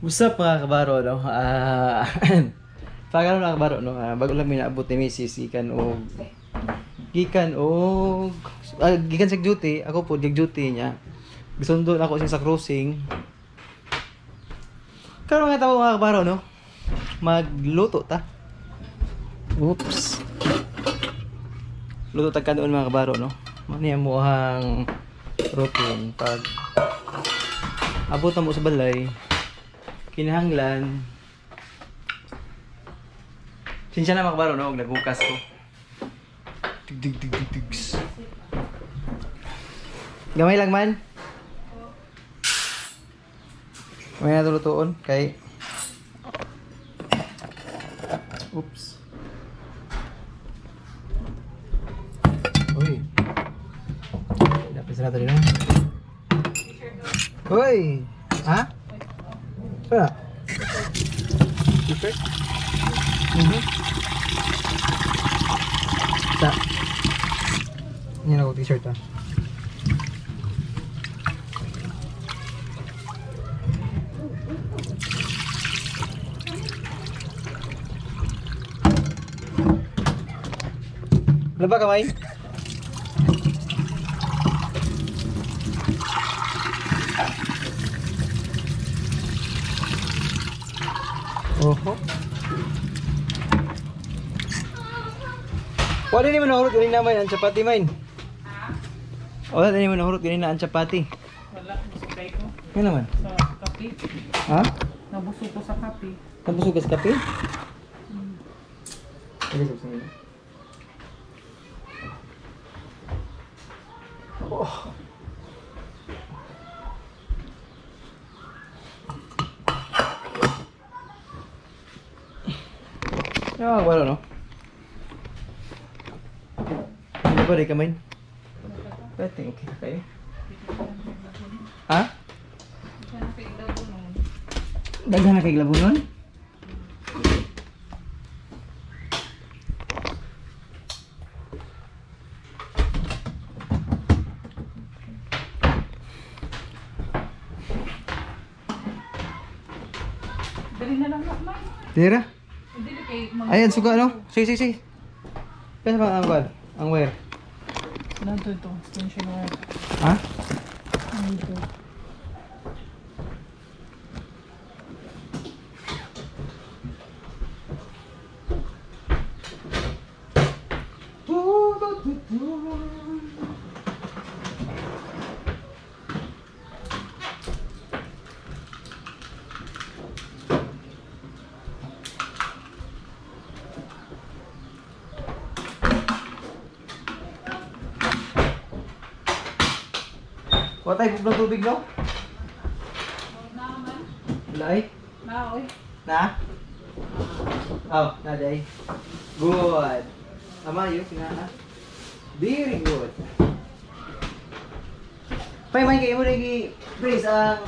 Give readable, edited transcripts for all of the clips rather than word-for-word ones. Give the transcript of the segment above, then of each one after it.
What's up, mga kabaro, no? Pagano, mga kabaro, no? Bago lang minaabot ni Mrs. Gikan og gikan sa duty, ako po dig duty niya. Gisundo na ako siya sa crossing. Karon nga tao, mga kabaro, no? Magluto ta. Oops. Luto ta kanon, mga kabaro, no? Mao ni mo ang routine pag abot na mo sa balay, kinahanglan. Sinsya na, mga kabaro, no, og naghukas ko. Tig tig tig tig tig. Gamay lang man. May natulutuon kay. Oops. Uy. Dapat sa natin, no? Uy! Ha? Saan na? T-shirt? Mhm. Sa. Yan ako t-shirt ah. Ano ba kamay? Oho. Wala ni mo nahurot ganina man ang chapati man. Wala ni mo nahurot ganina ang chapati. Wala, busog kayo ko Ano naman? sa kape. Ha? Nabusog ko sa kape. Nabusog ka sa kape? Dali, sa inyo. Oh. Ah, wala, no? Ano ba rin kamay? Pwede, okay na kayo. Ha? Daghan na kay glabunon? Dali na lang lakman. Tira. Dili kay Ayan, suga, no? Sige, sige, sige. Pesa pa ang kwan? Ang wire. Nandito ito, extension wire. Ha? Nandito. Wala tayo ng tubig, no? Wala ay? Na, oy. Na? Oh, na day. Good. Tama yun, sinana. Very good. Pay, man, kayo mo lagi, please, ang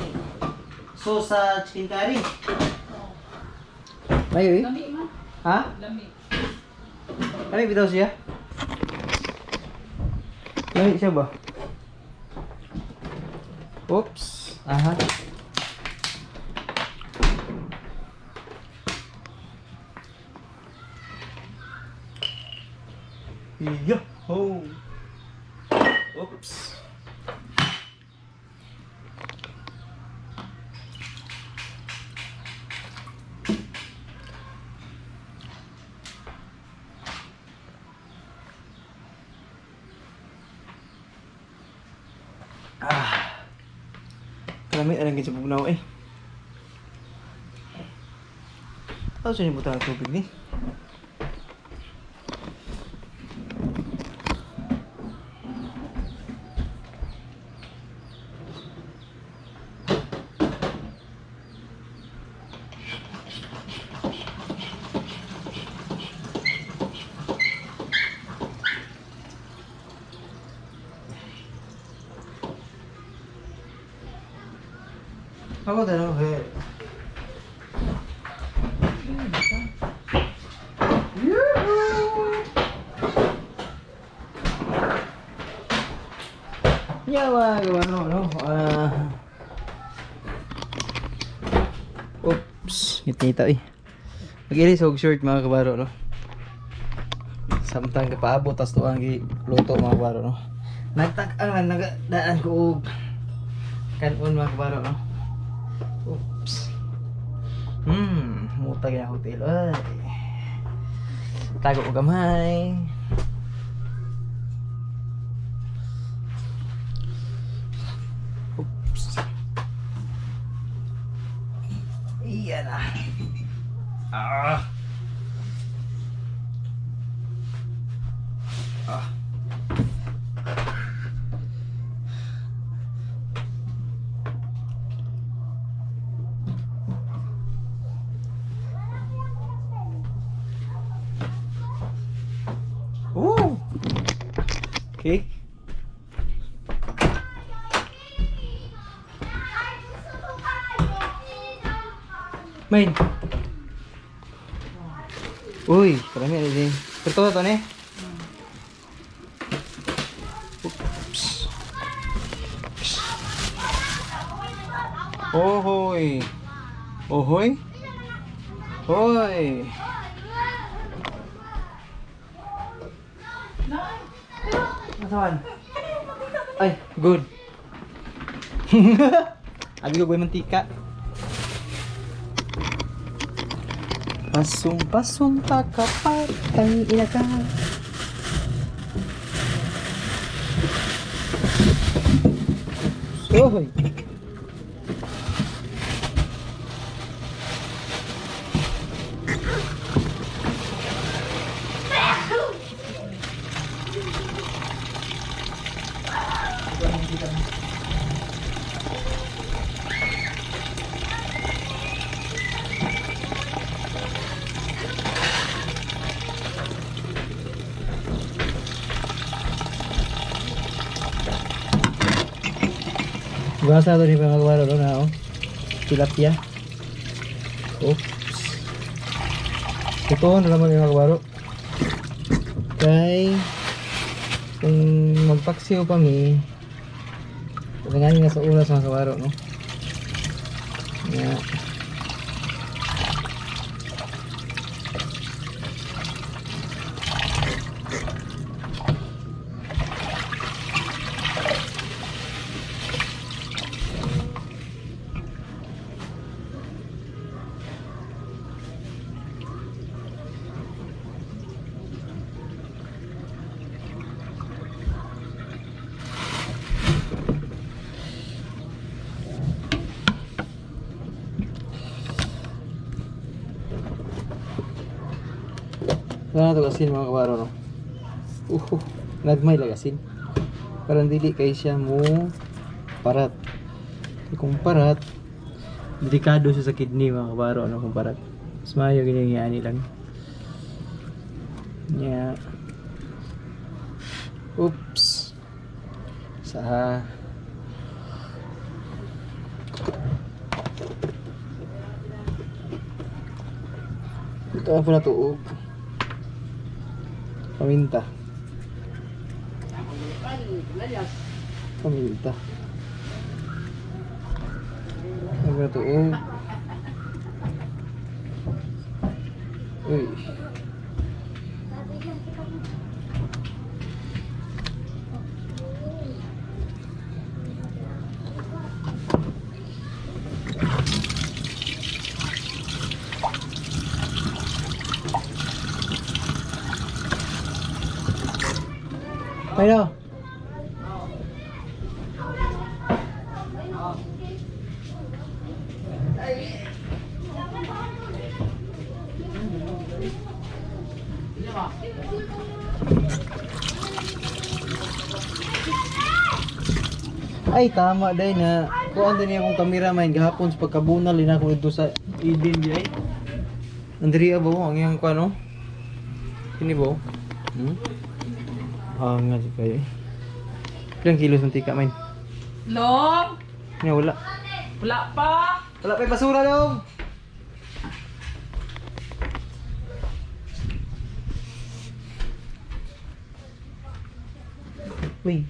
sauce sa chicken curry. Mayo eh? Lami man. Ha? Lami. Lami bitaw siya? Lami siya ba? Oops. Aha. Yahoo! Oops. Ah. Kalami ang sa bugnaw eh. Ako sa butang ang tubig ni. Ako tanong eh. Yeah, mga gawa no, no. Oops. Oops, ngit-ngita eh. Mag-ilis og short, mga kabaro, no. Samtang kapaabot tas tuang gi luto, mga kabaro, no. Nagtak-ang lang nagadaan ko og kanon, mga kabaro, no. Oops. Mutag na hotel. Ay. Tago ko gamay. Oops. Iyan na. Ah. Ah. Ooh. Okay. Main. Uy, karami na din. Pero to ne. Oops. Ohoy. Ohoy. Hoy. Nasaan? Ay, good. Abi ko goy mantika. Pasong pasong pakapat tang ina ka. Ohoy. Gasa to ni pangagwaro do na oh. Tilapia. Oops. Ito na naman yung magwaro. Kay kung magpaksiw kami, nga nga sa oras, mga kabaro, no? Yeah. Wala na ito asin, mga kabaro, no? Nagmay lang asin. Parang dili kay siya mo parat. Kay kung parat, delikado siya sa kidney, mga kabaro, ano, kung parat. Mas maayo ganyan ani lang. Yeah. Oops. Sa Ito ang po na tuog. Paminta. Paminta. Ano ba ito? Oh. Uy. Ayun. Ay, tama day na. Kuan din akong cameraman gahapon sa pagkabunal din ako dito sa Eden di ay. Andrea ba ang iyang kuan, no? Kini ba? Hmm? Ah, nga si kayo. Ilang kilos ng tika, man? Long! Nga wala. Wala pa! Wala pa yung basura, Long! Uy.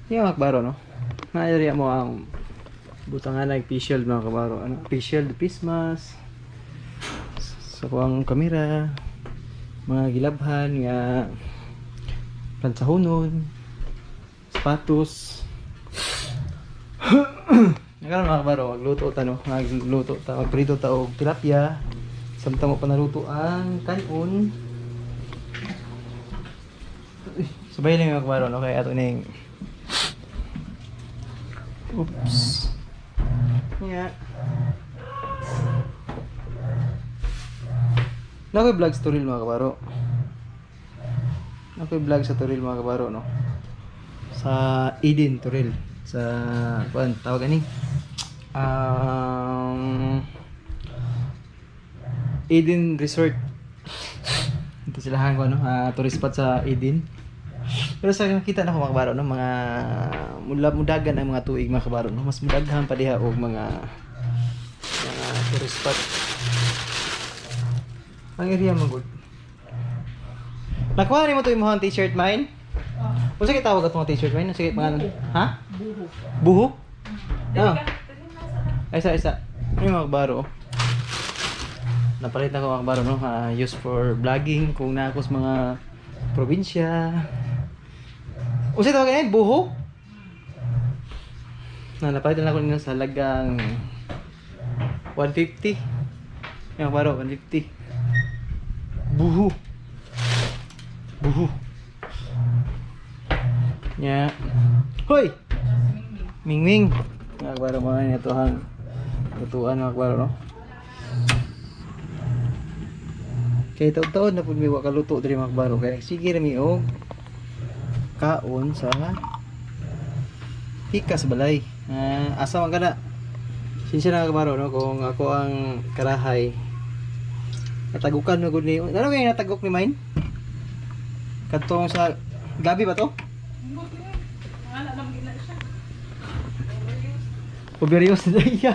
Yung akbaro, no? Naayari mo ang butangan nag face shield, mga kabaro. Ano? Face shield, face mask. Sa kuang kamera, mga gilabhan nga plansahonon, sapatos. Nakaroon, mga kabaro, magluto ta, no, magluto ta, magprito ta og tilapia. Samtang mo pa naluto ang kanon. Uy, sabay lang, mga kabaro, no, kay ato ning. Oops. Nga. Nakoy vlog sa Toril, mga kabaro. Nakoy vlog sa Toril, mga kabaro, no. Sa Eden Toril sa kuan tawag ani. Eden Resort. Ito sila ko, no, tourist spot sa Eden. Pero sa nakita na ko, mga kabaro, no, mga mula mudagan ang mga tuig, mga kabaro, no, mas mudaghan pa diha og mga tourist spot. Ang area man gud. Nakuha nimo to imong t-shirt, mine? Oh. Unsa kay tawag atong t-shirt, mine? Sige, pangalan. Ha? Buho. Buho? Dali Ah. ka. Dali na sa. Ay, isa, isa. Ano yung mga kabaro? Oh. Napalit na ko, mga kabaro, no? Use for vlogging kung na ako sa mga probinsya. Unsa tawag yan? Buho? Na, napalit na ako nila sa halagang 150. Yung kabaro, 150. Buho. Buho. Nya. Hoy! Mingming. Mga kabaro, mga nituhan. Tutuan, mga kabaro, no? Kay taon-taon na pud mi wa kaluto diri, mga kabaro. Kaya sige ra mi og kaon sa hikas balay. Asa man kana? Sinsya na, mga kabaro, no, kung ako ang karahay. Natagukan na gud ni. Ano kaya natagok ni mine? Katong sa gabi ba to? Wala lang gina siya. Overuse na iya.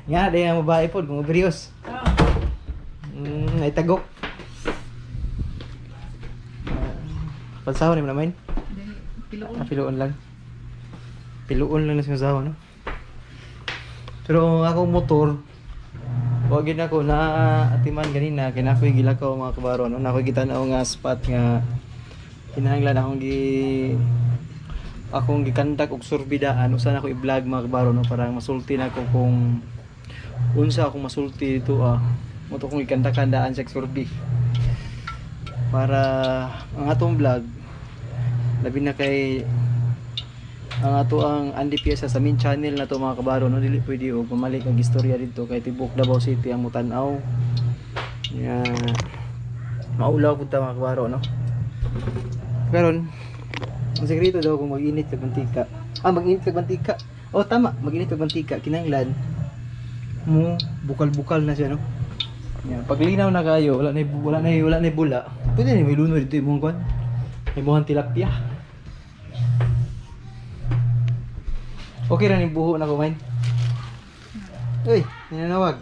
Nga, di ang babae pod kung overuse. Oh. Ay tagok. Pansahon ni mo naman. Dali, piloon. Ah, piluon lang. Piluon lang na siya, no? Pero ang akong motor, wag gid ako na atiman ganina kay na ako'y gilakaw, mga kabaro, no. Na ako'y gitan-aw nga spot nga kinahanglan akong gikandak og surbidaan usa na ako i-vlog, mga kabaro, no, para masulti na ako kung unsa akong masulti dito ah. Mo to kong gikandak-kandaan sa survey para ang atong vlog, labi na kay ang ato ang Andy Piesa sa main channel na to, mga kabaro, no, dili pwede og pamalik ang istorya dito kay tibok Davao City ang mutan-aw ya, maulaw pud ta, mga kabaro, no. Karon ang sekreto daw kung mag-init kag mantika, mag-init kag mantika, oh tama, mag-init kag mantika, kinahanglan mo bukal-bukal na siya, no. Yeah, paglinaw na kayo, wala na bula. Pwede na may lunod dito imong kwan. Imong tilapia. Okay ra ning buho na kumain. Uy, ninanawag.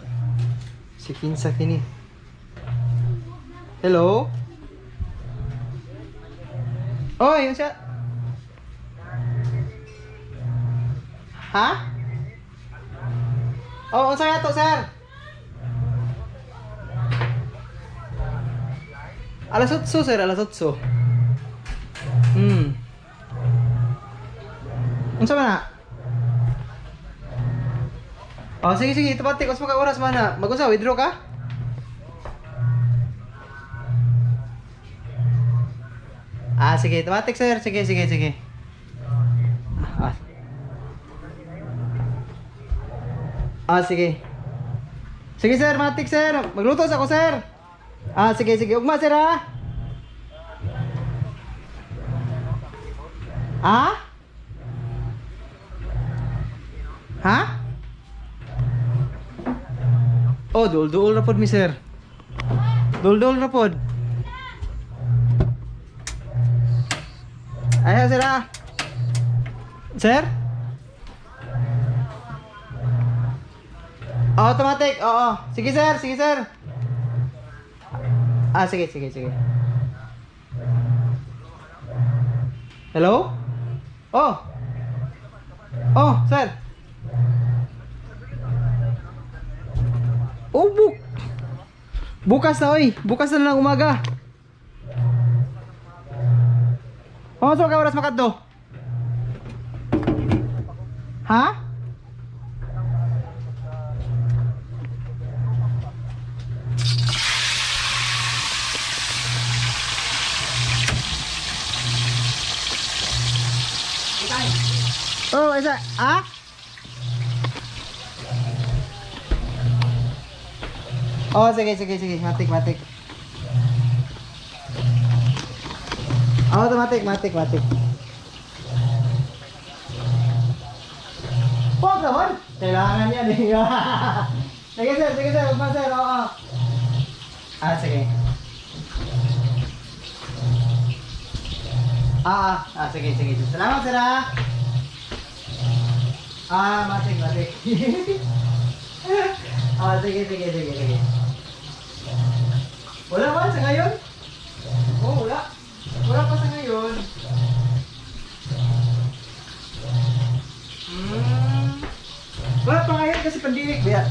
Si Kinsa kini. Hello? Oy, unsa? Ha? Oh, unsa nga to, sir? Alas 8, sir, alas 8. Unsa man na? Oh, sige sige, ito unsa ka oras man na? Mag-unsa, withdraw ka? Ah, sige, automatic, sir. Sige, sige, sige. Ah. Ah, sige. Sige sir, matik sir. Magluto sa ako, sir. Ah, sige, sige. Ugma, sir, ha? Ah? Ha? Oh, duol-duol ra pod mi, sir. Duol-duol ra pod. Ay, sir, ah. Sir? Automatic, oo. Sige sir, sige sir. Ah, sige, sige, sige. Hello? Oh. Oh, sir. Oh, bukas na oy. Bukas na lang umaga. Oh, so ka oras makadto? Ha? Oh, isa. Ah? Oh, sige, sige, sige. Matik, matik. Oh, matik, matik, matik. Huwag naman. Kailangan yan eh. Sige, sir. Sige, sir. Huwag man, sir. Oo. Ah, sige. Ah, sige, sige. Salamat, sir, ah. Ah, matik, matik. Ah, sige, sige, sige, sige. Wala man sa ngayon? Oh, wala. Wala pa sa ngayon. Wala pa ngayon kasi pandemic, biya.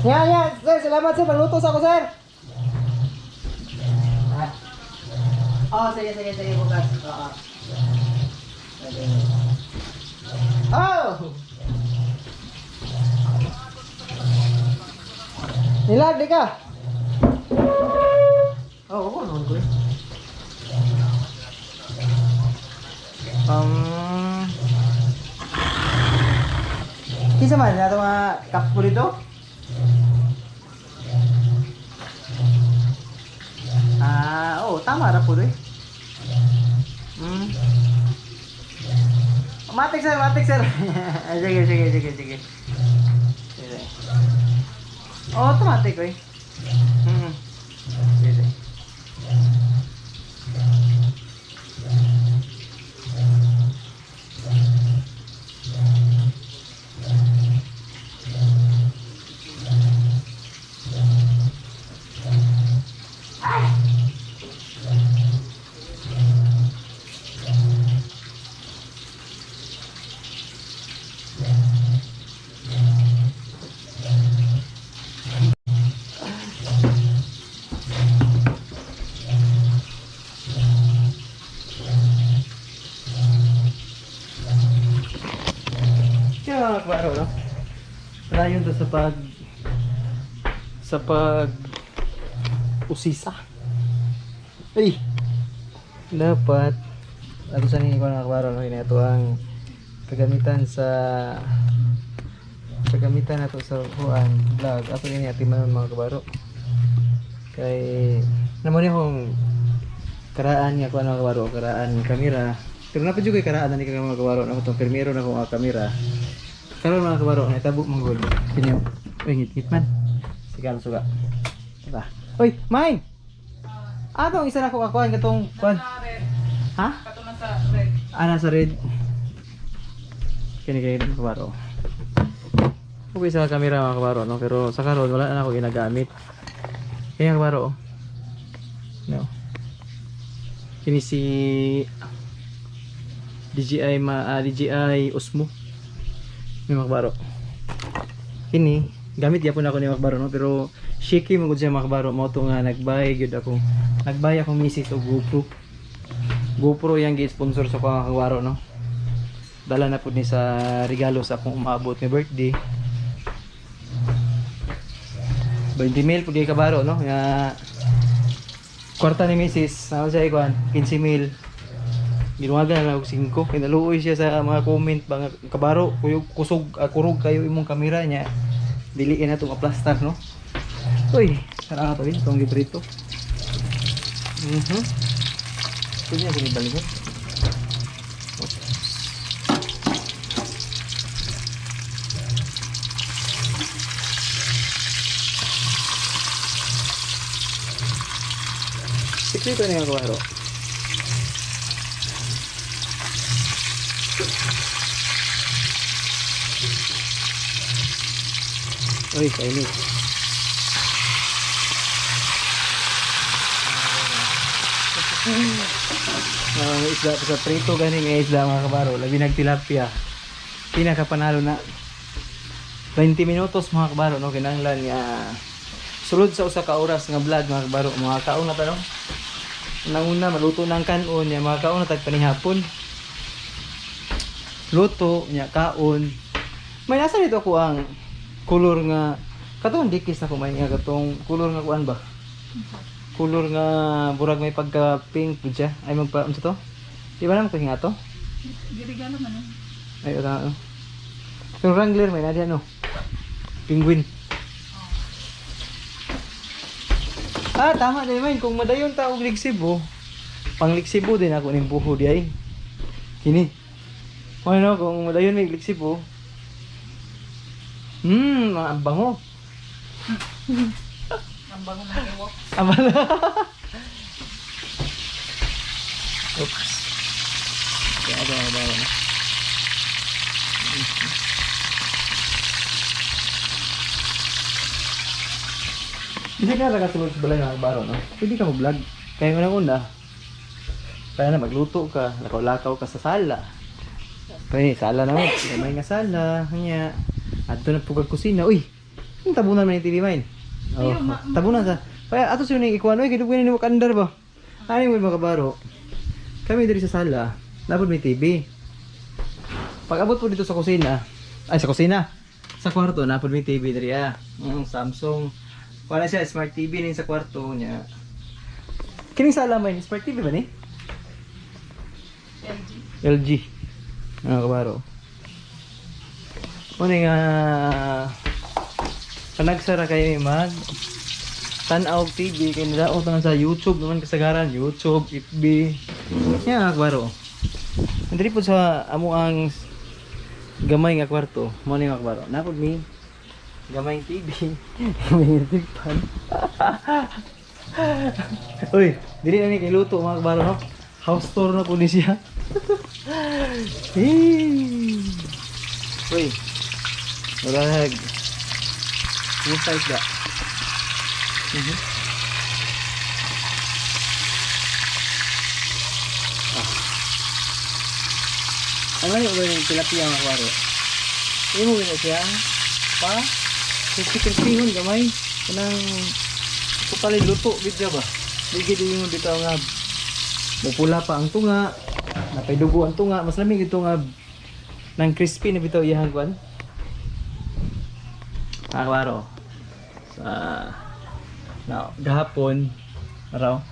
Yeah, yeah. Sir, salamat sir. Pagluto sa ako, sir. Ah. Oh, sige, sige, sige. Bukas. Oo. Oh! Nilag, di ka? Oh, ako naman ko eh. Kinsa man na ito mga kapo dito? Ah, oo, tama ra po eh. Matik sir, matik sir. Sige, sige, sige, sige. Sige. Oh, automatic eh. Sige, sige. Kaya klaro, no? Layon to sa pag usisa. Ay! Dapat ato sa ninyo mga klaro, no? Ito ang kagamitan sa kagamitan nato sa kuan vlog. Ato ini atiman mga kabaro. Kay namo ni akong karaan nga kuan mga kabaro, karaan kamera. Pero napa jud kay karaan ani ka mga kabaro, nako tong primero na akong kamera. Karon mga kabaro, natabo manggol. Kini, uy, ngit-ngit man. Sige, ano suga. Diba? Uy, mine! Atong isa na ko akuan katong kuan. Ha? Katong nasa red. Ah, nasa red. Kini kay mga kabaro. Okay sa kamera mga kabaro, no? Pero sa karon wala na ako ginagamit. Kini mga kabaro. No. Kini si DJI DJI Osmo. Ni mga kabaro. Kini gamit gyapon ako ni mga kabaro, no? Pero shaky man gud siya mga kabaro, mao to nga nagbuy gyud ako. Nagbuy akong misis og GoPro. GoPro yang gi-sponsor sa akong kabaro, no. Dala na pud ni sa regalo sa akong umaabot nga birthday. 20 mil pud kabaro, no? Nga kwarta ni misis, ano siya ikuan, 15 mil. Ginuwagan na og 5. Kinaluoy siya sa mga comment ba nga kabaro, kuyog kusog, kurog kayo imong kamera niya. Dili na itong aplastar, no? Uy, sarap to itong librito. Pwede na ibalik. Sikreto na yung kabaro. Uy, kainit. May isda pa sa prito gani nga isda mga kabaro, labi nag tilapia. Pinakapanalo na 20 minutos mga kabaro no, kinahanglan nga sulod sa usa ka oras nga vlog mga kabaro, mga kaon na ta no. Unang-una maluto na ang kanon nya, mga kaon na tag panihapon. Luto nya kaon. May nasa nito ako ang color nga katong dikis na kumain nga katong color nga kuan ba? Color nga burag may pagka pink pud siya. Ay magpa unsa to? Di ba naman ko hinga to? Girigalo man eh. Ay ota ano. Yung Wrangler may nadi ano. Penguin. Ah, tama din man kung madayon ta og Ligsibo. Pang Ligsibo din ako ning buho di ay. Kini. Ano kung madayon may Ligsibo. Ang bango. Ang bango ng iwok. Abala. Oops. Kaya ito mga bawa na. Hindi ka nakasulod sa balay mga kabaro, no? Pwede ka mag-vlog. Kaya unang-una, kaya na magluto ka, lakaw-lakaw ka sa sala. Pwede, sala na mo. May nga sala, kanya. Adto na po kag kusina. Uy, ang tabunan man yung TV mine. Oh, tabunan sa. Kaya ato siya ning ikuan, uy, kidugay ni mo kandar ba? Ani mo mga kabaro. Kami diri sa sala, napod may TV. Pag abot po dito sa kusina, ay sa kusina, sa kwarto napod may TV diri ah. Samsung. Wala siya smart TV ni sa kwarto niya. Kining sala man smart TV ba ni? LG. LG. Ano kabaro? Muna nga panagsara kayo mag tan-aw og TV kay nadaot naman sa YouTube naman kasagaran YouTube, FB. Yan kabaro. Diri po sa amo ang gamay nga kwarto, mo ni nga kabaro. Napod mi gamay TV, gamay nga tigpan. Uy, dili na ni kay luto mga kabaro no. House tour na po ni siya. Hey. Uy. Murag. Kumusta isda? Ah. Ano yung tilapia mga kabaro? Imo na siya pa crispy-crispyhon gamay. Kanang totally luto bidya ba? Di gid yung bitaw nga mupula pa ang tunga, napay dugo ang tunga, mas lamig ito nga nang crispy na bitaw iyang kwan. Mga kabaro, sa now, gahapon araw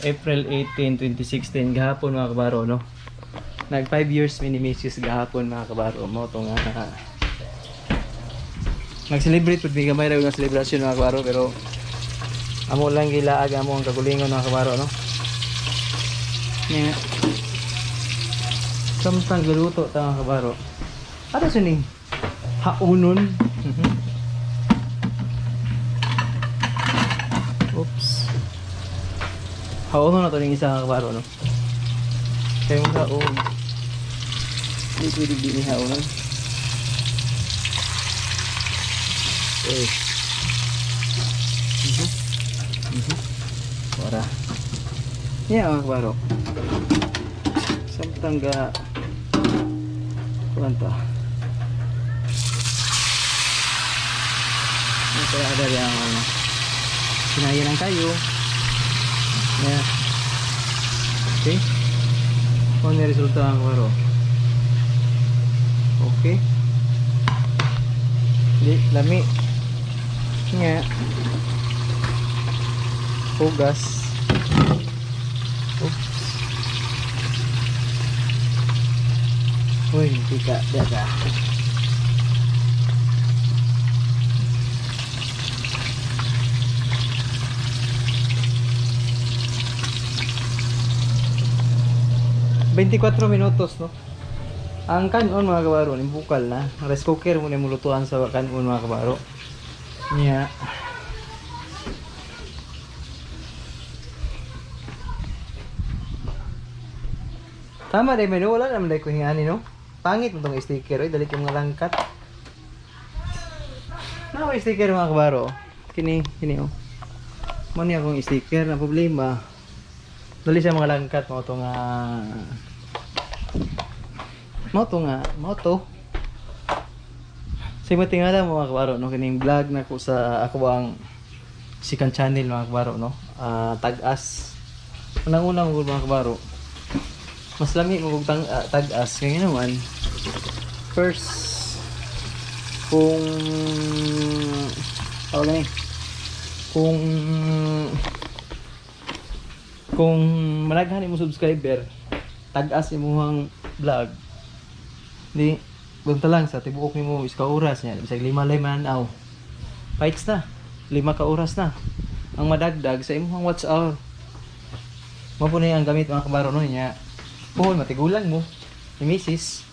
April 18, 2016 gahapon mga kabaro no. Nag 5 years mi ni Mrs. gahapon mga kabaro mo to nga nag-celebrate pud mi gamay ra nga celebration mga kabaro pero amo lang gilaag amo ang kagulingon mga kabaro no. Nya samtang galuto ta mga kabaro. Ano sa ning haunon? Oops. Haunon na to ning isa mga kabaro no. Kaya mo haon. Di pwede di ni haunon. Eh. Wara. Yeah, mga kabaro. Samtang ga kuan ta. Ito ada yang ano. Sinaya lang kayo. Yeah. Okay. Kung ano yung resulta mga kabaro. Okay. Di, lami. Nga. Hugas. Oops. Uy, hindi ka. Daga. ...24 minutos, no? Ang kanon mga kabaro, yung bukal na. Rice cooker mo na mulutuan sa kanon mga kabaro. Nya. Tama dai menu, wala naman dai ko hingani no. Pangit mo tong sticker oy, dali kay mga langkat. Na may sticker mga kabaro. Kini, kini oh. Mo ni akong sticker na problema. Dali sa mga langkat mo to nga mo to nga mo to. Sa tingala mo mga kabaro no, kining vlog na ko sa ako ang second channel mga kabaro no. Tag-as. Unang-una mo mga kabaro. Mas lami mo kog tag-as kay naman. First kung tawag gani, kung malaghan imo subscriber, tag-as imuhang vlog, di bunta lang sa tibuok nimo is ka oras niya, bisag lima lay man aw fights na, 5 ka oras na ang madagdag sa imuhang watch hour. Mao po na ang gamit mga kabaro no niya. Puhon matigulang mo ni misis.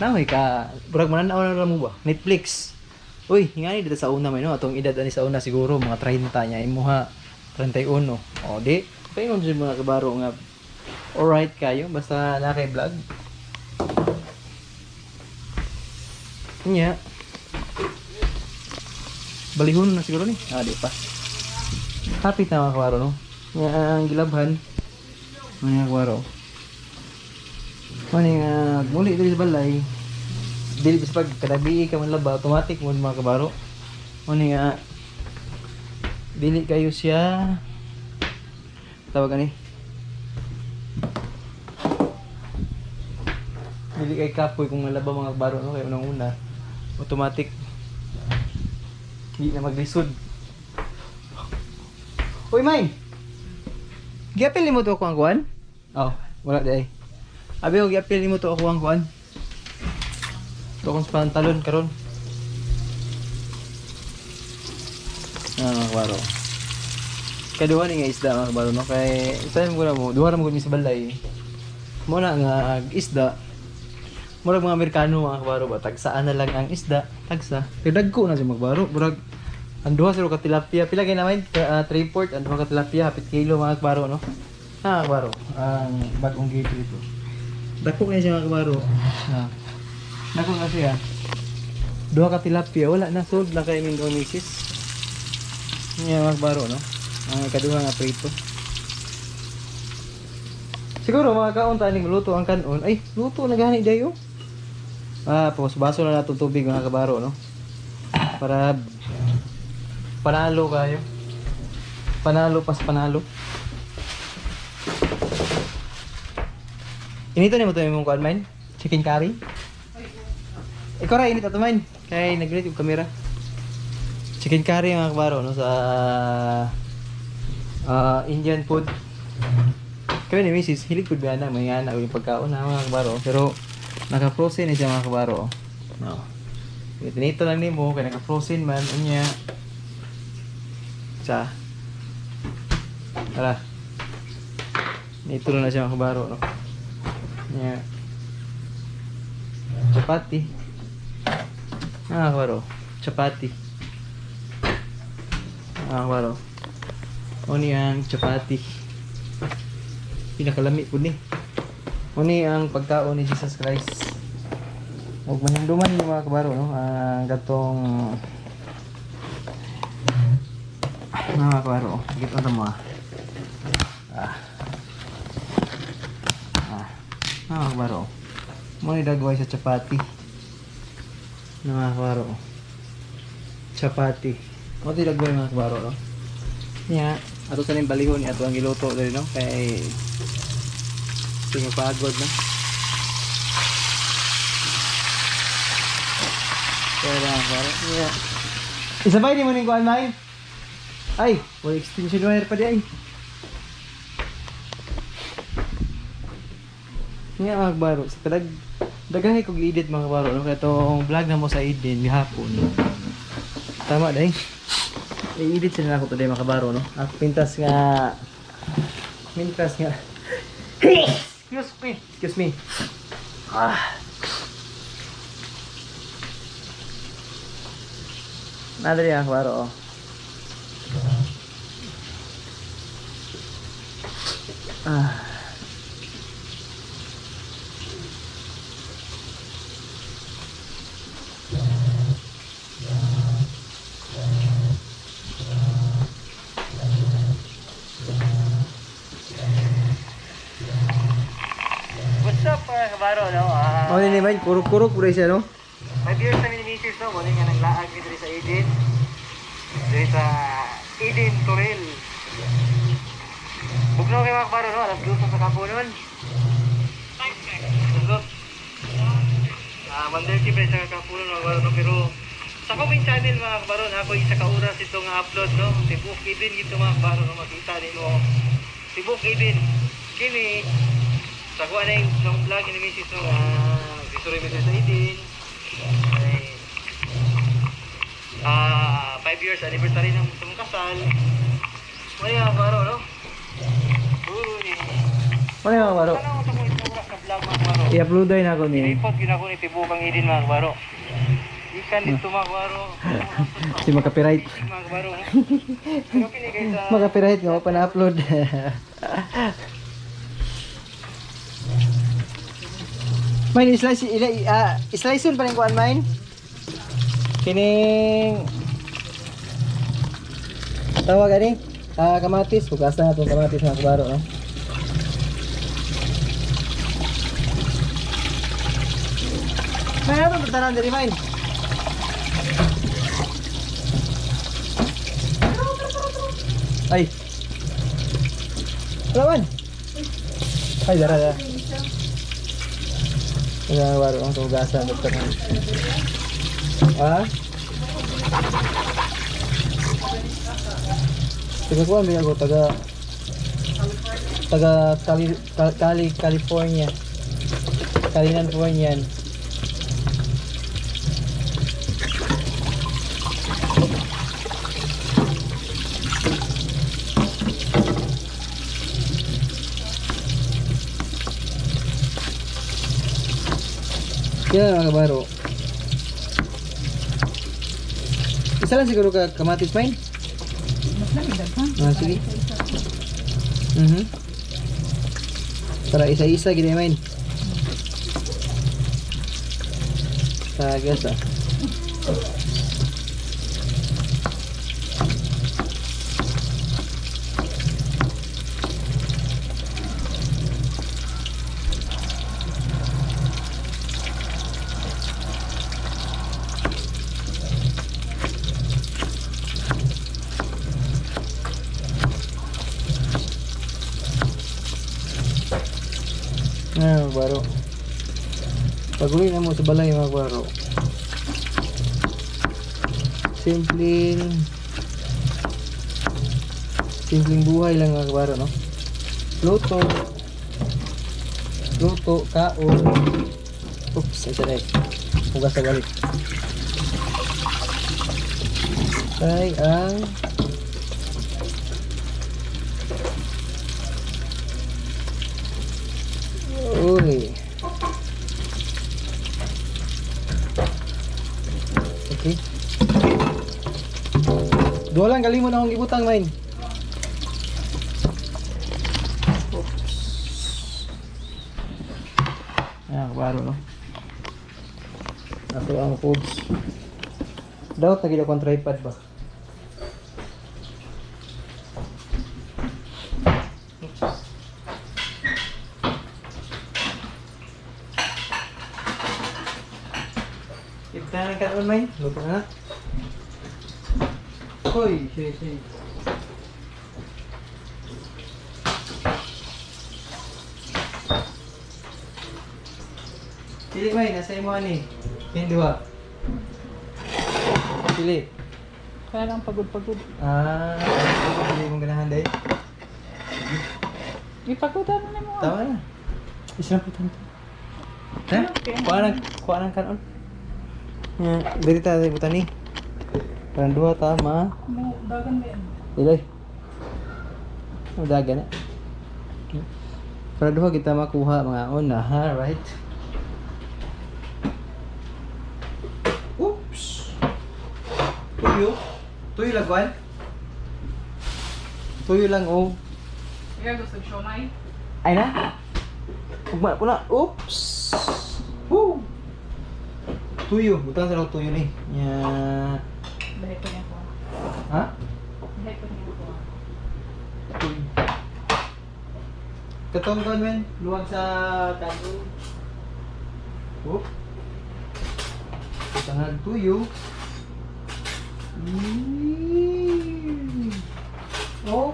Naoy ka, burag mananaw na lang mo ba? Netflix. Uy, hingani dito sa una may no, atong edad ani sa una siguro mga 30 niya, imuha 31. O di, paingon jud mga kabaro nga alright kayo basta na kay vlog. Nya. Balihon na siguro ni. Ah, di pa. Happy ta mga kabaro no. Nya ang gilabhan. Mga kabaro. Mani nga muli diri sa balay. Dili bis pag kadabi ka man laba, automatic mo mga kabaro. Mani nga dili kayo siya tawag ani. Dili kay kapoy kung malaba mga kabaro no, kay unang una automatic di na maglisod. Uy, May. Giapil nimo to ako ang kuan? Oh, wala di ay. Abi ko giapil nimo to ako ang kuan. To akong pantalon karon. Ah, mga kabaro. Kaduha ni nga isda mga kabaro no, kay time ko na mo, duha ra mo gud mi sa balay. Mo na nga isda. Murag mga Amerikano mga kabaro ba, tagsaan na lang ang isda, tagsa. Pero dagko na siya mga kabaro, murag ang duha siguro ka tilapia, pila kay naman? 3/4 ang duha ka tilapia, hapit kilo mga kabaro no. Ah, kabaro, ang bagong gate dito. Dako kay siya mga kabaro. Ah. Dako na siya. Duha ka tilapia, wala na, sold na kay min misis. Nya mga kabaro no. Ang ikaduha nga prito. Siguro mga kaon ta ning luto ang kanon. Ay, luto na gani dayo. Ah, baso na nato tubig mga kabaro no. Para panalo kayo. Panalo pas panalo. Inito nimo to imong kuan man? Chicken curry? Ikaw ra init ato man. Kay naglit yung kamera. Chicken curry mga kabaro no sa Indian food. Kami ni Mrs. hilig pud ba na may ana yung pagkaon na mga kabaro, pero naka-frozen na siya mga kabaro. No. Tinito lang nimo kay naka-frozen man unya. Sa tara. Nito na siya mga kabaro no. Nya. Chapati. Ah, kabaro. Chapati. Ah, kabaro. Oni ang chapati. Pinakalami pud ni. Oni ang pagkaon ni Jesus Christ. Ug manumduman ni mga kabaro no, ang katong mga kabaro. Gito na mo. Ah. Ah. Mga kabaro. Mo ni dagway sa chapati. Mga kabaro. Chapati. Mo ti dagway mga kabaro no. Nya, ato sa ning balihon ni ato ang giluto diri no kay pagod na. Pero kabaro. Nya. Isabay ni mo ning kuan may. Ay, wala extension wire pa di ay. Nya mga kabaro, sa kadag daghan kog i-edit mga kabaro no kay tong vlog na mo sa Eden gihapon. Tama dai. I-edit sila nako today mga kabaro no. Ang pintas nga Excuse me. Excuse me. Ah. Nadali ang kabaro oh. Ah. What's up, mga kabaro, no? Oh, ni man, kuruk-kuruk puro siya, no? 5 years na mi ni Mrs., no? Muna nga naglaag mi diri sa Eden. Diri sa Eden Toril. Bugnaw kay mga kabaro, no? Alas 2 sa kapunon. Alas 2. 1:30 pa sa kapunon, mga kabaro, no? Pero sa main channel, mga kabaro, na ako isa ka oras ito nga upload, no? Tibok Eden gito, mga kabaro, no? Makita nimo. Tibok Eden. Kini, sa kuha na yung ng vlog ni Mrs. no? Nagdisuri mi sa Eden. Ay, 5 years anniversary ng sa mong kasal. Wala mga kabaro, no? Uy. Ano yung mga baro? Ano ang sa isang oras na vlog, mga kabaro? I-upload na ako ni. Ipot yun ako ni Tibok ang Eden, mga kabaro. Ikan dito, mga kabaro. Si makapiright. Mga kabaro, no? Pero kini guys, Makapiright nga pa na-upload. Mine slice ila slice pa rin kuan mine. Kining tawag ani? Kamatis, hugasan na itong kamatis, mga kabaro, no? May ato tanan diri, mine. Ay. Wala man. Ay, dara, dara. Wala mga kabaro, ang hugasan na tanan. Ah? Taga kuan ba ako taga taga Cali, Cali California. California. Kaya mga kabaro. Isa lang siguro ka kamatis, mine. Mas lang daghan. Ah, sige. Para isa-isa gid main. Tagas ah. Ah, baro. Pag-uwi na mo sa balay, mga baro. Simpleng simpleng buhay lang, mga kabaro, no? Luto. Luto, kaon. Oops, ay sanay. Hugas sa balik. Ay, ang Uy. Okay. Dua lang kalimon akong gibutang, main. Oops. Ayan, kabaro, no? Ato ang foods. Daot na gid akong tripod ba? Oops. Ibtanan ka naman, may. Luto ka na. Hoy, sige, sige. Pili, may. Nasa imo ani. Yung duha. Pili. Kaya lang pagod-pagod. Ah, pili mong ganahan dahil. Ipagudan na nimo. Tama na. Isa lang po tanto. Ha? Kuha ng kanon. Ya, diri ta sa butan ni. Parang duha tama. Mo dagan ba yan? Iloy. Oh, daga na. Para duha kita makuha mga una, ha, right? Oops. Tuyo. Tuyo lang kuan. Tuyo lang oh. Ikaw gusto siomay? Ay na. Ugma po na. Oops. Woo. Tuyo. Butan sa tuyo ni. Ya. Dahil ko niya ko. Ha? Dahil ko niya ko. Tuyo. Katong kon men, luwag sa kanon. Whoop. Tangag tuyo. Mm. Oh.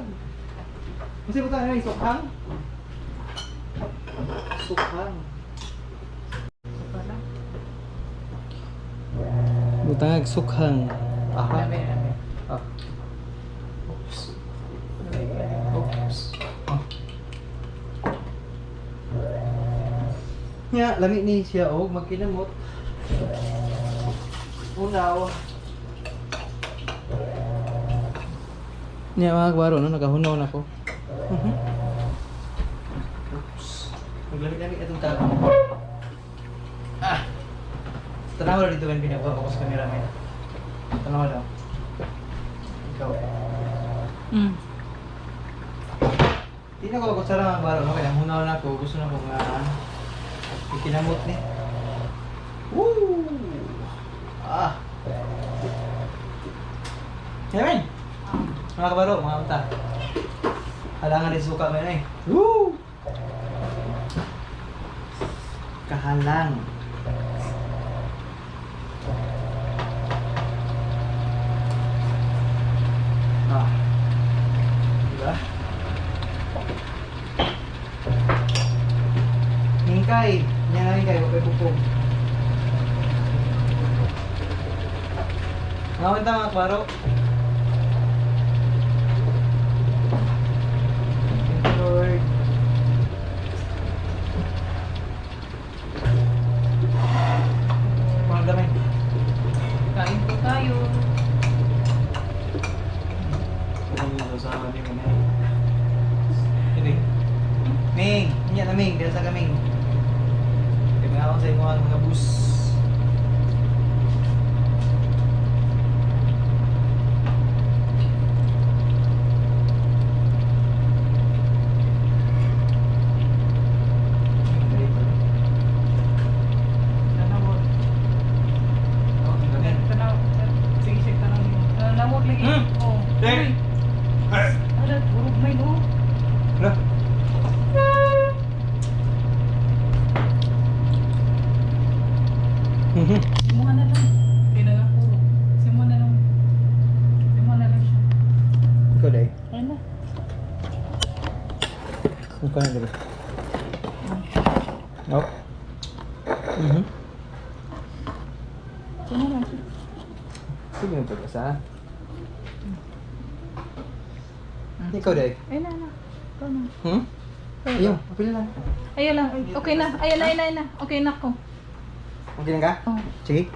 Kasi buta na sukhang. Sukhang. Wala. Butangag sukhang. Aha. Labi, labi. Ah. Oops. Oops. Ah. Nya, lami ni siya og magkinamot. Unaw. Nya mga kabaro, no, nakahunaw na ko. Oops. Maglami-lami atong tao. Ah. Tanaw ra dito kan pinakuha ko sa camera man. Tanaw daw. Ikaw. Di na ko kutsara mga kabaro, no? Kaya hunaw na ako, gusto na ko nga ikinamot ni. Woo! Ah! Yamin! Mga kabaro, mga unta. Halangan din suka men eh. Woo! Kahalang. Ah. Diba? Hingkay. Yan na hingkay. Huwag kayo pupong. Mga unta mga kabaro. Thank you, Lord. Mga gamay. Kain po tayo. Sa ating mga Ini. Ming, niya na Ming, dahil sa kaming. Kaya mga sa imo ang mga bus. Tanawag. Tanaw. Sige, sige, tanaw niyo. Tanawag lagi. Oh. Eh. Uy. Ala, durog may no. Lah. Simuha na lang. Kaya na ako. Simuha na lang. Simuha na lang siya. Ikaw dai. Ayun na. Mukha na dali. No. Simuha lang siya. Sige na pag-asa. Ikaw dai. Ayun na, na. Ikaw na. Hmm? Ayun, apil lang. Ayun lang. Okay na. Ayun na, ayun na, ayun na. Okay na ako. Okay lang ka? Oh. Sige.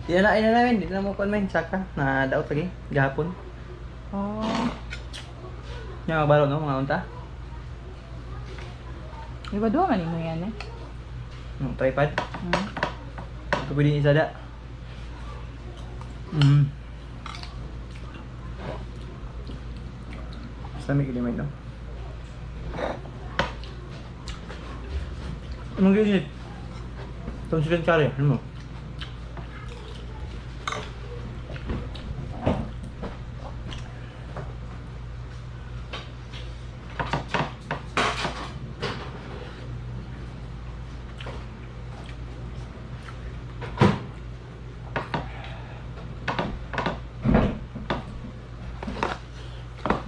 Di na na namin, di na mo kuan man saka na daot lagi gahapon. Oh. Nya mga baro no, mga unta. Iba duha man mo yan eh. Tripod. Ito pwede isada. Sa may kilimay no. Anong ginit? Itong chicken curry, ano mo?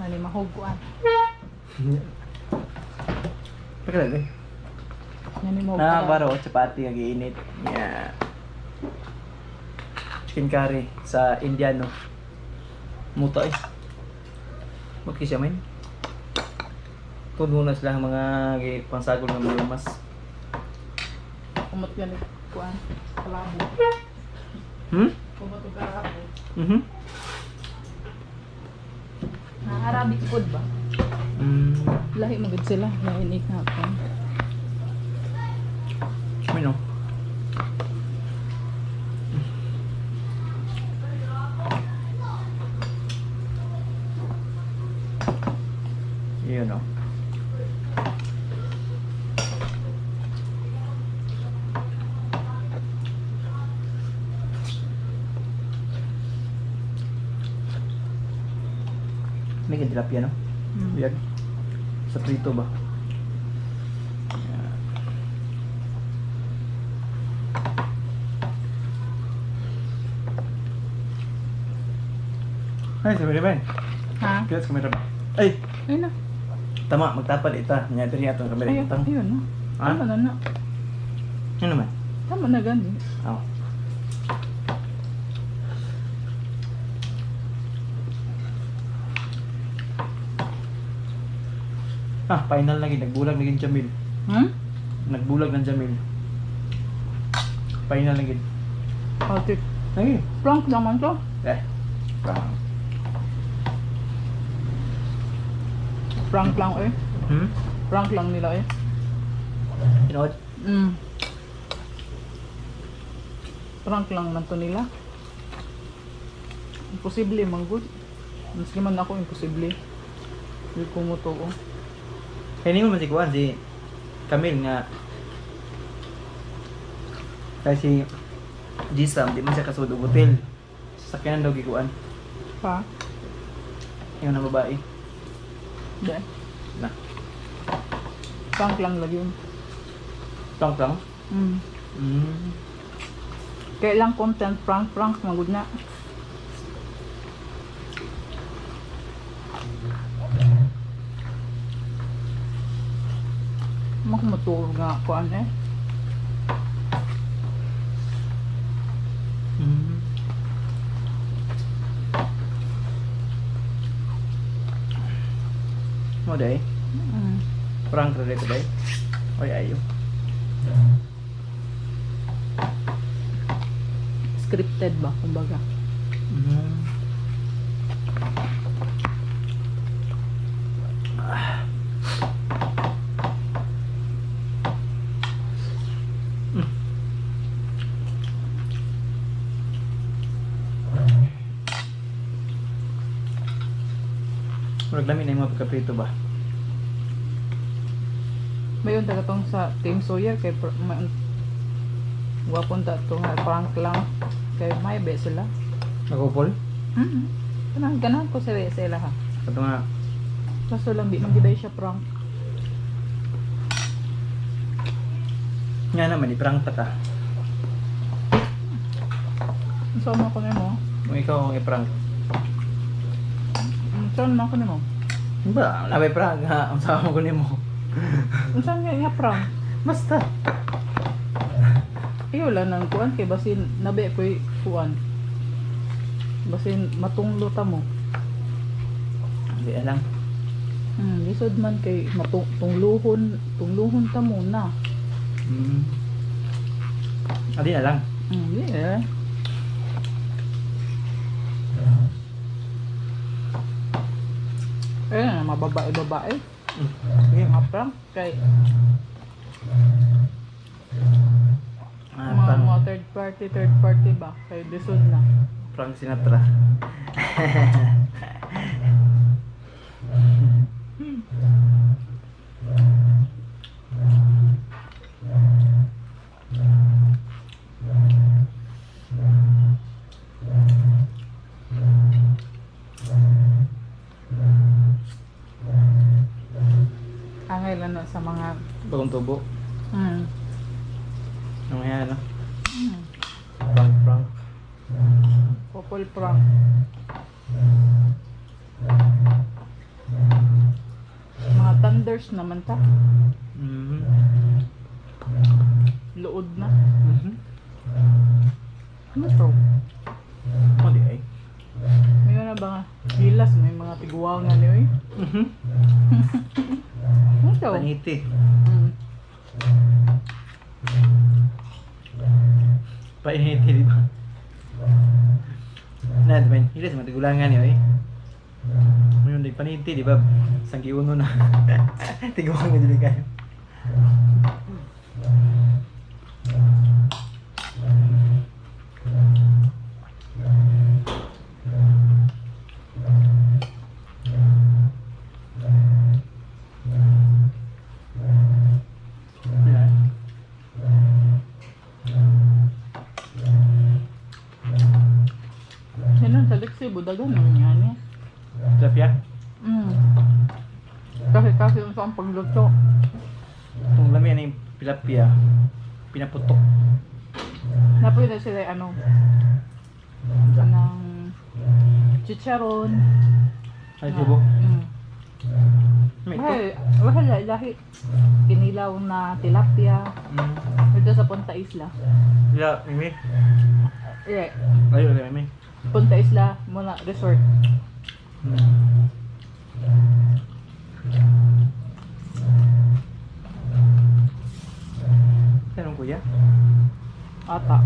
Nani mahugguan. Pakilala eh. Nani mahugguan. Nakakabaro, chapati nga giinit. Yeah. Chicken curry sa Indiano. Muto eh. Mut siya men. Tud muna sila ang mga pangsagol ng mga lumas. Kumot yan kuan. Kalabo. Kumot og kalabo. Na Arabic food ba? Lahi magud sila, lain ka ko. Mino. Yun o. May tilapia no? Yan. Sa prito ba? Ay, sabi ba? Ha? Kaya sa kamera ba? Ay, Ayun na. tama, magtapal ita. Nya diri atong kamera Ayun, itang. ayun na. Ha? Tama na na. Ano naman? Tama na gani. Oh. Ah, final lagi nagbulag na gid Jamil. Hmm? Nagbulag ng Jamil. Final na gid. Ate, Lagi. prank naman to. Eh. Prank. Prank lang eh. Hmm? Prank lang nila eh. You know what? Prank lang man to nila. Imposible man good. Maski man ako imposible. Hindi ko mo to oh. Kaya hindi mo man si Kuan, si Camille nga kasi si Jisam, di man siya kasud og hotel. Sasakyanan daw gikuan. Pa? Yung na babae. Di. Na. Prank lang lagi yun. Prank lang. Kaya lang content prank prank magud na. Makmatulog nga kuan eh. Mo day. Prank ra ko day. Oy ayo. Scripted ba kumbaga. Murag lami na yung mga pagkaprito ba? Mayon taga tong sa Team Sawyer kay gwapon ta to nga prank lang kay may be sila. Nagupol? Kanang ganahan ko sa sila ha. Kato nga. Kaso lang di man giday siya prank. Nga naman, i-prank ta ka. Unsa man ko nimo? Kung ikaw ang i-prank. Unsa man ko nimo? Ba, wala may prank ha. Ang sama ko nimo. Unsa nga nga prank? Basta. Iyo lang nang kuan kay basin nabi ko'y kuan. Basin matunglo ta mo. Hindi alam. Lisod man kay matungluhon, tungluhon ta mo na. Adi na lang. Yeah. Eh, mababae-babae. Sige. Mga prank kay Ah, mga, prank, mga third party ba? Kay lisod na. Frank Sinatra. Angay lang na sa mga Bagong tubo. Ano yan, no? Prank, prank. Couple prank. Mga thunders naman ta. Lood na. Ano to? Oh, di ay. May na ba nga? Gilas, may mga tiguang nga niyo eh. Ano to? Paniti. Painiti, di ba? Na, di ba? Hindi sa matigulangan yun eh. Ngayon, di paniti, di ba? Sanggiuno na. Tiguang na dili kayo. Yeah. Ganun, sa Lexi, budagan naman yan eh. Tilapia? Kasi yung sa ang pagluto. Kung lami na yung tilapia, pinaputok. Napoy na sila ano, kanang chicharon. Ay, sibo. May ito. Ay, wala, lahi. Kinilaw na tilapia. Dito sa Punta Isla. Ya, Mimi. Yeah. Ayo, Mimi. Punta Isla, muna, resort. Tanong kuya? Ata.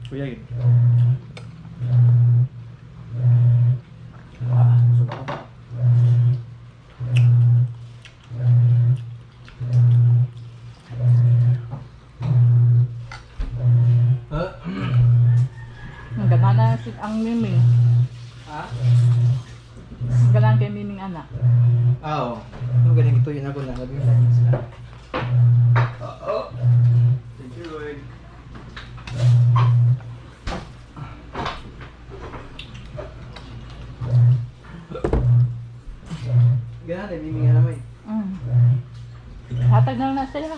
Kuya yun. Wah, busog ako. Ang gana na si ang Miming. Ha? Ang gana kay Miming anak. Ah, oo. Ano galing ito yun ako na. Sabi lang sila. Oo. Thank you, Lord. Ganun, eh, miming alam eh. Hatag na lang na sila.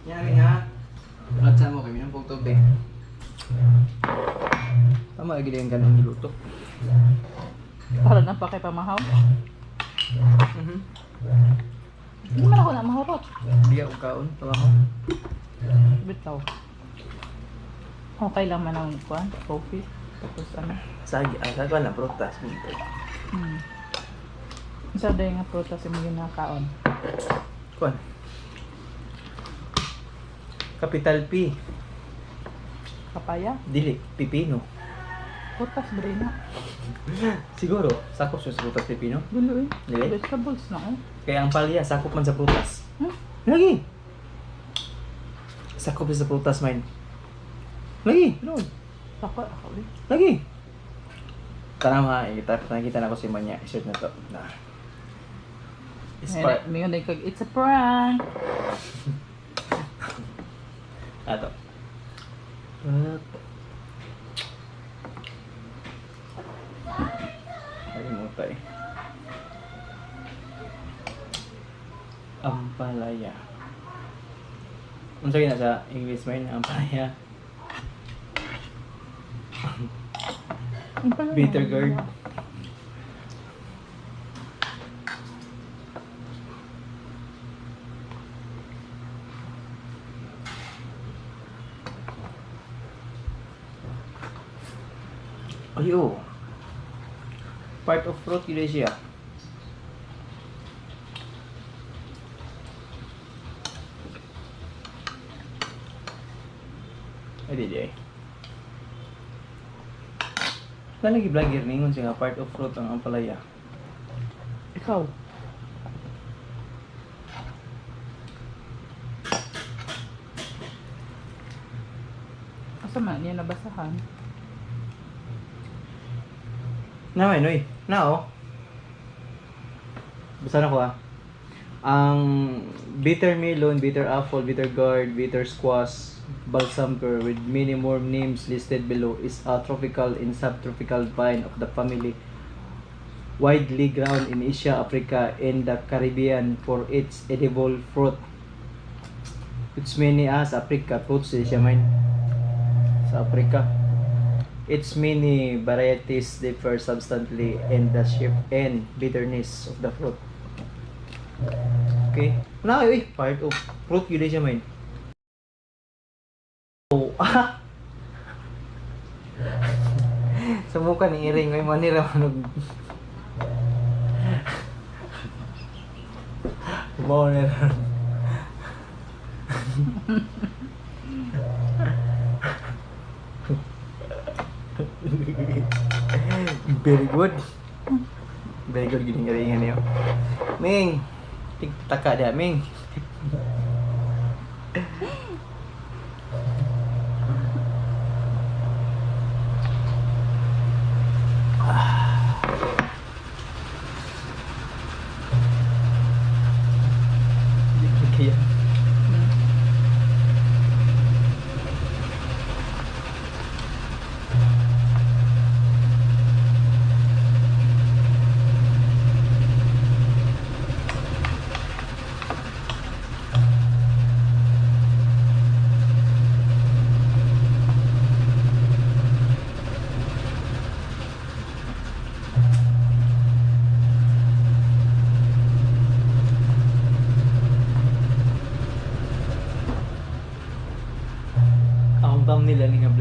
Yan amin ha. Ratsa mo kami ng tubig. Tama, lagi din ganun niluto. Para na pa kay pamahaw. Hindi man ako na mahurot. Hindi ako kaon, tawa ko. Bitaw. Okay lang man ang kuan, coffee. Tapos ano. Sagi, ah, sagi lang, prutas. Isa din nga prutas yung ginakaon. Kuan. Capital P. Papaya? Dili, pipino. Prutas ba rin na? Siguro, sakop siya sa prutas pipino. Dulo eh. Dili? Vegetables na eh. Kaya ang palya, sakop man sa prutas. Hmm? Lagi! Sakop siya sa prutas, man. Lagi! No. Sako ako eh. Lagi! Tara mga, nakita na ko si Manya. I-search na to. Na. Is part. May yun kag it's a prank. Ato. Kalimutan eh. Ampalaya. Unsa gina sa English man ampalaya? Bitter gourd. Ayo. Part of fruit yun siya. Ay, di di ay. Wala lagi vlogger ningon siya nga part of fruit ang ampalaya. Ikaw. Asa man niya nabasahan? Na may noy. Na oh. Basta na ko ah. Ang bitter melon, bitter apple, bitter gourd, bitter squash, balsam pear with many more names listed below is a tropical and subtropical vine of the family widely grown in Asia, Africa, and the Caribbean for its edible fruit. It's many as Africa fruits eh, siya man sa Africa. Its many varieties differ substantially in the shape and bitterness of the fruit. Okay. Na eh, part of fruit yun siya man. Oh, ah. Sa mukha ni Iring, may manira manog. Mo na. Very good. Very good gining iringan niyo. Ming, tigtaka dia, Ming.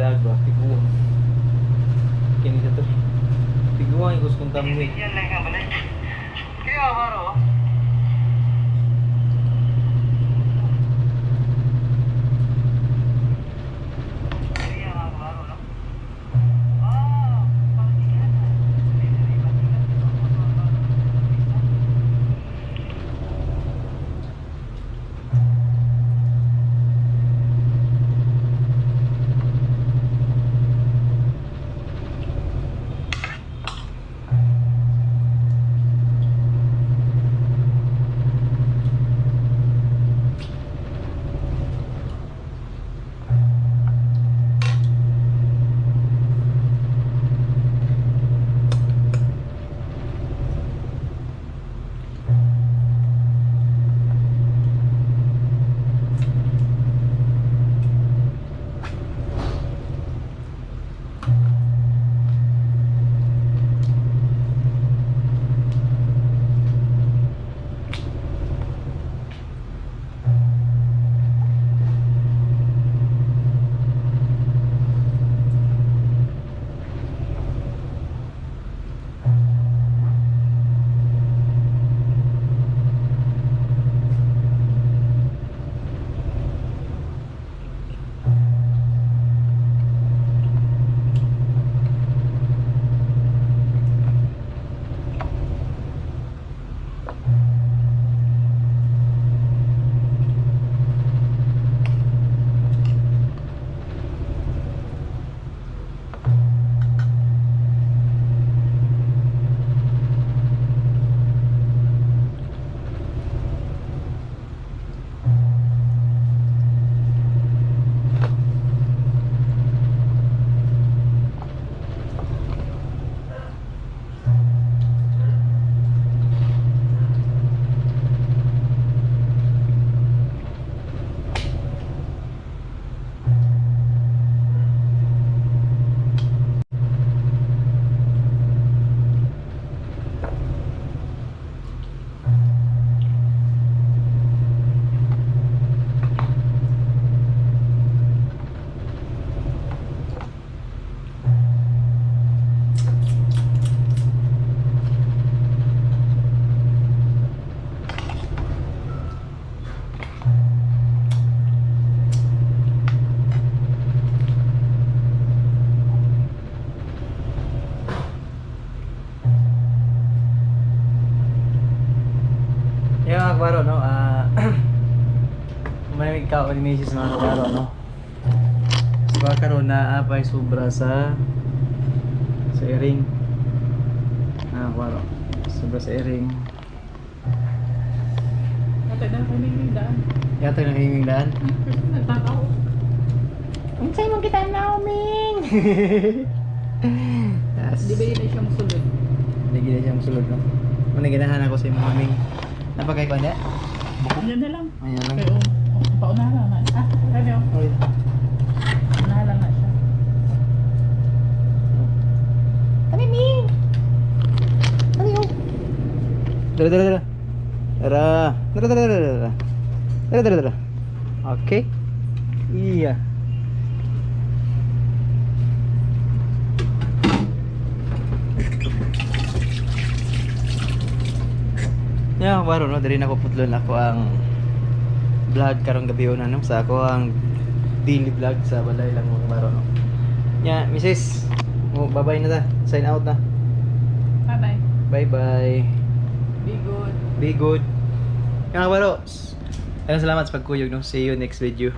vlog ba? Tiguang. Kini sa to. Tiguang ikos kong thumbnail. Yan lang ang balay. Kaya baro. Kaya baro no. Ah, panggilan. Yung mga kabaro, no? Umanamig ka ni Mrs. mga kabaro, no? So, baka karon na apay sobra sa iring. Mga kabaro, sobra sa iring. Natay na kami ng daan. Yata na hinging daan. Nagtakaw. Unsay mo kita naoming? Yes. Di ba yun na siyang sulod? Hindi gina siyang sulod, no? Muna ganahan ako sa imong aming. Napakay ko niya? Yan na lang. Ayan lang. Kaya, oh, paunahan lang na. Ah, kaya, oh. Okay. Unahan lang na siya. Kami, Ming! Kami, oh! Dara, dara, dara. Dara. Dara, dara, dara, dara. Dara, dara, dara. Okay. Iya. Ya, baro no, diri na ko putlon ako ang vlog karong gabi na no sa ako ang daily vlog sa balay lang mga baro no. Ya, Mrs. Oh, bye-bye na ta. Sign out na. Bye-bye. Bye-bye. Be good. Be good. Mga kabaro, salamat sa pagkuyog no. See you next video.